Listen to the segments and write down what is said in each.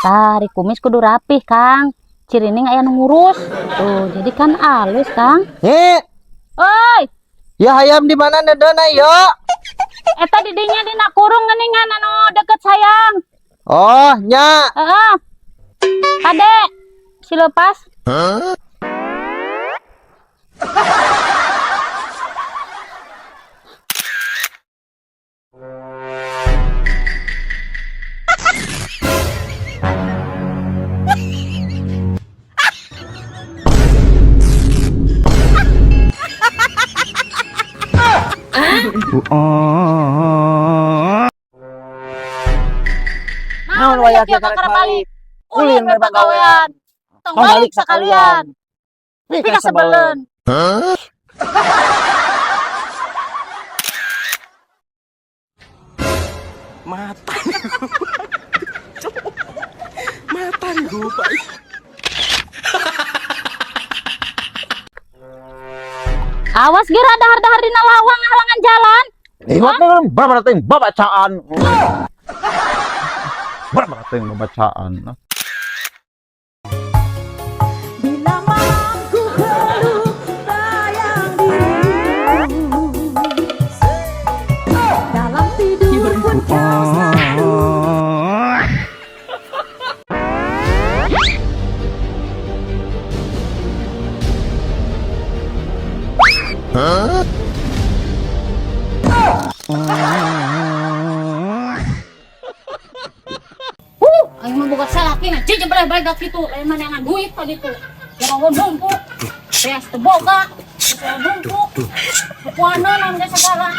Tah, ari kumis kudu rapih, Kang. Cirining aya nu ngurus. Tuh, jadi kan alus, Kang. Nyi, Oi, ya hayam di mana neudana yo? Eta di dinya dina kurung geuningan anu deket sayang. Oh, nya. Heeh. Kade, si lepas. Naon waya kieu karek balik? Ulin we pagawean. Tong balik sekalian. Pika sebelen. Mata. Mata nih gue. Awas gira dahar-dahar dina lawang halangan jalan. Liwat na lang, babarating babacaan. Babarating babacaan. Bila malam ku peluk bayang dirimu, dalam tidur pun kau selalu. Aing mah boga salaki ngajijek balik-balik kitu, lain mah neangan duit ka ditu. Jangan numpuk. Beas teu boga, geus numpuk. Kuana naon ge segala.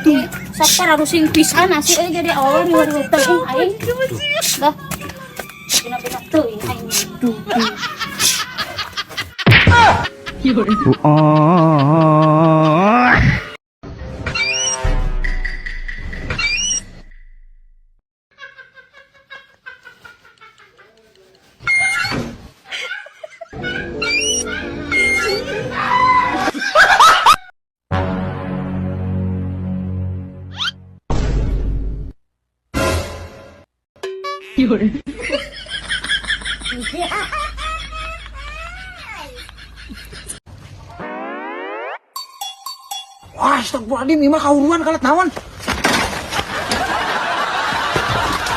Eh, sok pararusing pisan asih euy jadi awewe riweuh-riweuh teuing aing. Dah. Bina-bina teuing aing. Wah, astagfirullahaladzim, ieu mah kahuruan kalat naon?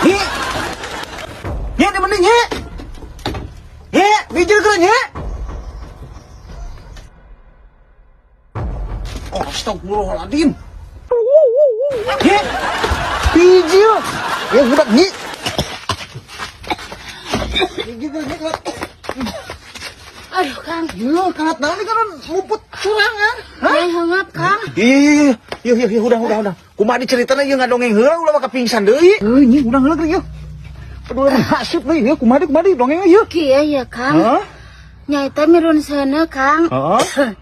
Hi. Nyi, di mending nyi. Nyi, bijil geura nyi. Oh, astagfirullahaladzim. Nyi. Bijil. Ya budak nyi. Bijil geura nyi kalat. Aduh, Kang. Iya, kalat naon nih kan ngumpet sorangan. Hah? Aing heungeup, Kang. Iya, iya, udah. Kumaha diceritana ieu ngadongeng heula ulah maka pingsan deui. Heuh, nyi, udah heula ieu. Aduh, emang hasut deui ieu, kumaha deui dongeng ieu. Kieu ya, Kang. Hah? Nyai teh mirun seuneu, Kang. Heeh.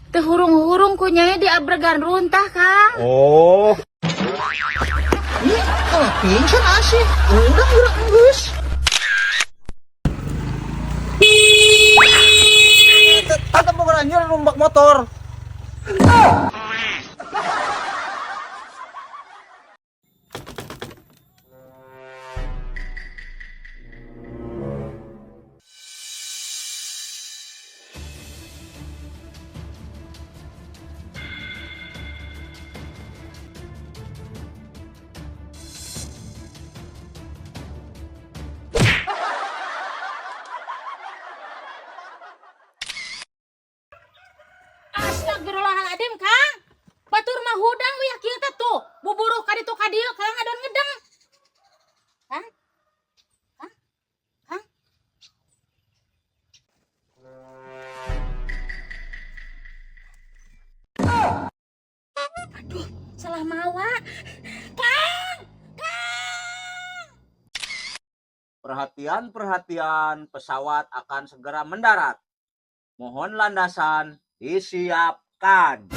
Teu hurung-hurung ku nyai diabregan runtah, Kang. Oh. Ini ah, pingsan asih. Udah gerak geus. Tetep bukan anjir rumbak motor. Astagfirullahaladzim, Kang. Batur mah hudang wih kieu teh tuh. Buburuh ka ditu ka dieu Kang ngadon ngedeng. Kang? Kang? Kang? Aduh, salah mawa. Kang! Kang! Perhatian, perhatian, pesawat akan segera mendarat. Mohon landasan disiapkan.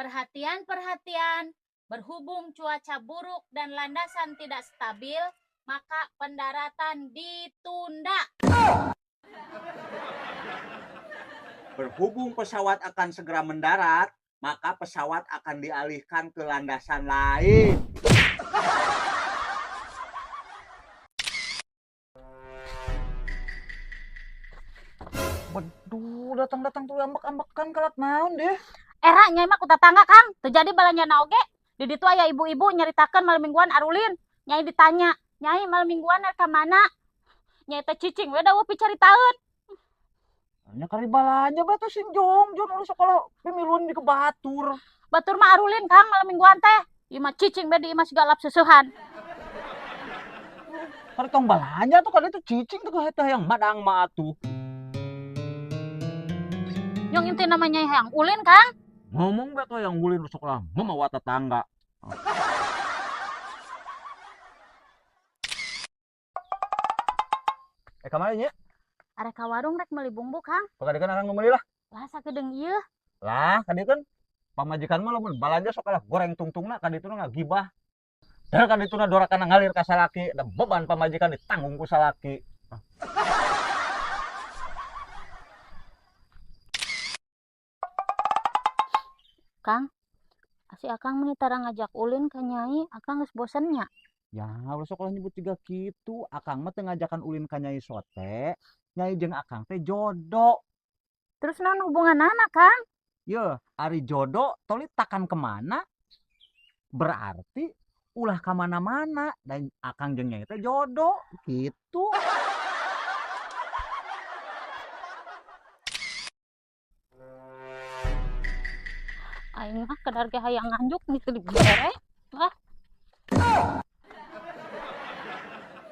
Perhatian, perhatian. Berhubung cuaca buruk dan landasan tidak stabil, maka pendaratan ditunda. Berhubung pesawat akan segera mendarat, maka pesawat akan dialihkan ke landasan lain. Datang-datang tuh ambek-ambekan kalat naon deh. Era nyai mah ku tatangga, Kang. Teu jadi balanjana oge. Di ditu aya ibu-ibu nyaritakeun malam mingguan arulin. Nyai ditanya, "Nyai malam mingguan rek ka mana?" Nyai teh cicing we da euweuh picaritaeun. Nya kari balanja bae tuh sing jongjon ulah sekolah pemiluan di kebatur. Batur mah arulin, Kang, malam mingguan teh. Ieu mah cicing we di imah siga lap seusehan. Kari tong balanja tuh kali itu cicing tuh eta yang madang mah atuh. Yang inti namanya hayang ulin, Kang. Ngomong bae tuh yang ulin sekolah memawa tetangga. Kamari nya? Arek ka warung rek meuli bumbu, Kang. Pakadekan arang nu meuli lah. Lah sakedeung ieu. Lah, kadieu kan pamajikan mah lamun balanja sok kalah goreng tungtungna kaditu ngagibah. Dan kaditu dorakana ngalir ka salaki, da beban pamajikan ditanggung ku salaki. Kang, asi akang meni tara ngajak ulin ka nyai, akang geus bosen nya. Ya, ulah sok ulah nyebut jiga kitu. Akang mah teu ngajakan ulin ka Nyai Sote, Nyai jeung akang teh jodoh. Terus naon hubunganana, Kang? Yeuh, ari jodoh toli takkan kemana? Berarti ulah ka mana-mana dan akang jeung Nyai teh jodoh gitu. Aing mah kedar ge hayang nganjuk gitu dibere. Lah.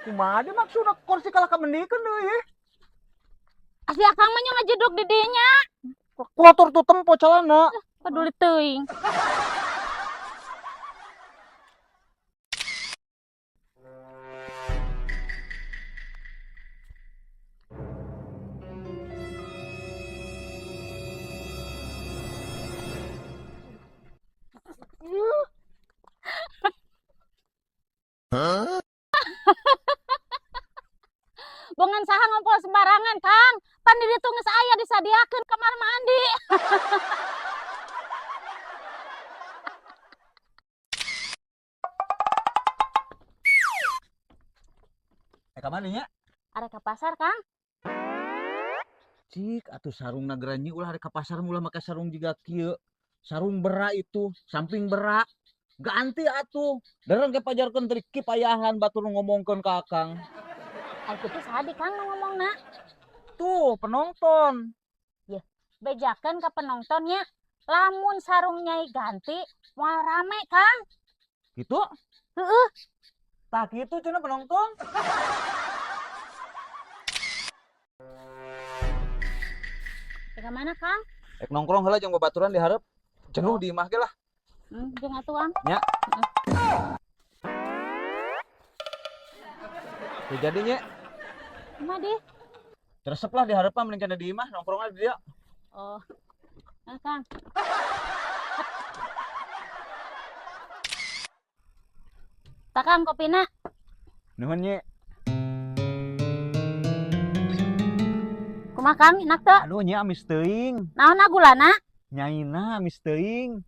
Kumaha dia maksudna kursi kalah kamendikeun deui ye? Asli akang mah nya ngajedog di dinya. Kotor tuh tempo calana. Peduli teuing. Huh? Bongan saha ngompol sembarangan, Kang. Pan di ditu geus aya disadiakeun kamar mandi. Ka mana nya? Arek ka pasar, Kang. Cik, atuh sarung nageranyi ulah arek ka pasar ulah make sarung jiga kieu. Sarung bera itu, samping bera. Ganti atuh. Dereng ke pajarkeun teh kipayahan batur ngomongkeun ka akang. Ai kitu saha di Kang nu ngomongna? Tuh, penonton. Yeuh, bejakeun ka penontonnya. Lamun sarung nyai ganti, moal rame, Kang. Gitu? Heeh. Tah kitu cenah penonton. Ke mana, Kang? Ek nongkrong heula jeung babaturan di hareup. Jenuh di imah ge lah. Jeung atuh, Ang. Nya. Heeh. Teu jadi nya. Kumaha di? Resep lah di hareupan mending kana di imah nongkrong di dia. Oh. Nah, Kang. Tah, Kang, kopina. Nuhun nya. Kumaha, Kang? Enak teu? Aduh nya amis teuing. Naonna gulana? Nyaina amis teuing.